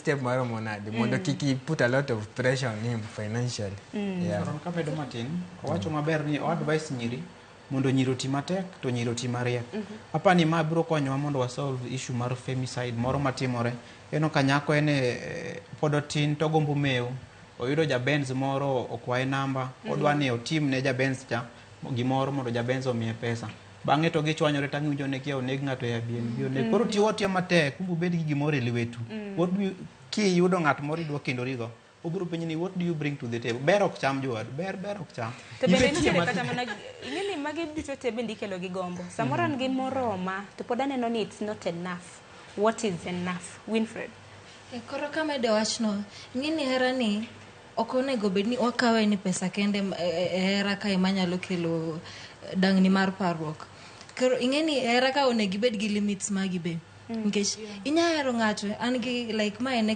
step maromo nade mondo kik i put a lot of pressure on him financially. Yeah. Ron kamedo matin, owacho maber ni o advice nyiri mondo nyiri oti matek to nyiri oti mariek. Apani ma biro konyowa mondo wa solve issue mar femicide moro matimore. Ineno ka nyako en e, pod otin to ogombo mewo. Oyudo ja Benz moro okwaye namba, odwa ni otim ne ja Benz cha gimoro mondo ja Benz omiye pesa. Bang'e to gichwanyore to ang'injo ne kia oneg ng'ato e Airbnb oneg. Koro tiyo atiya matek kumbe ubed gi gimoro e lwetu. What do you, kiyudo ng'at moro idwa kendorigo, obiro penji ni, "What do you bring to the table?" Ber ok cham, jowadu. Ber ber ok cham. To bende Ibe tiyo nitiere matek. Kata mana ing'e ni magi duto te bende ikelo gi gombo. Samoro an gi moroma to pod aneno ni it's not enough. What is enough, Winfred? E, koro kamedo wachno, ing'e ni hera ni ok onego bed ni wakawe ni pesa kende e hera kae manyalo kelo dangni mar parruok. Koro ing'e ni hera ka onego ibed gi limits magi be. Nikech inya hero ng'ato, an gi like ma en